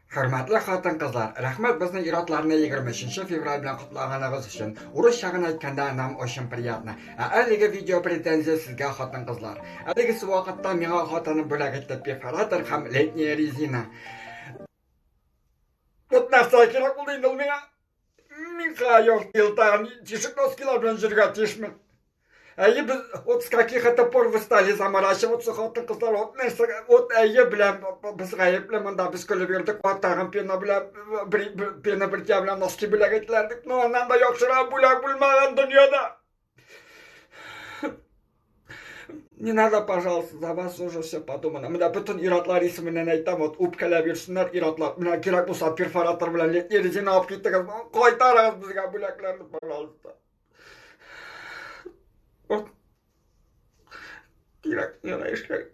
Хөрмәтле хатын-кызлар, рәхмәт безнең ир-атларны 23 февраль белән котлаганыгыз өчен. Урысча гына әйткәндә, нам очень приятно. Ә әлеге видео претензия сезгә, хатын-кызлар. Әлегесе вакытта миңа хатыным бүләк итте перфоратор һәм летняя резина. Вот нәрсә кирәк булды инде ул миңа. Миңа ярты ел тагын тишек носкилар белән йөрергә тиешмен. Әйе, без вот с каких это пор вы стали заморачиваться, хатын-кызлар, вот нәрсәгә, вот әйе белән без гаепле монда, без көлеп йөрдек, вот тагын пена белән, пена бритья белән носки бүләк иттеләр дип, ну аннан да яхшырак бүләк булмаган дөньяда. Не надо, пожалуйста, за вас уже все подумано. Менә бөтен ир-атлар исеменнән әйтәм, вот үпкәләп йөрсеннәр ир-атлар. Менә кирәк булса перфоратор белән летний резина алып киттегез. Кайтарыгыз безгә бүләкләрне, пожалуйста. Вот. Кирәк, миңа эшләр.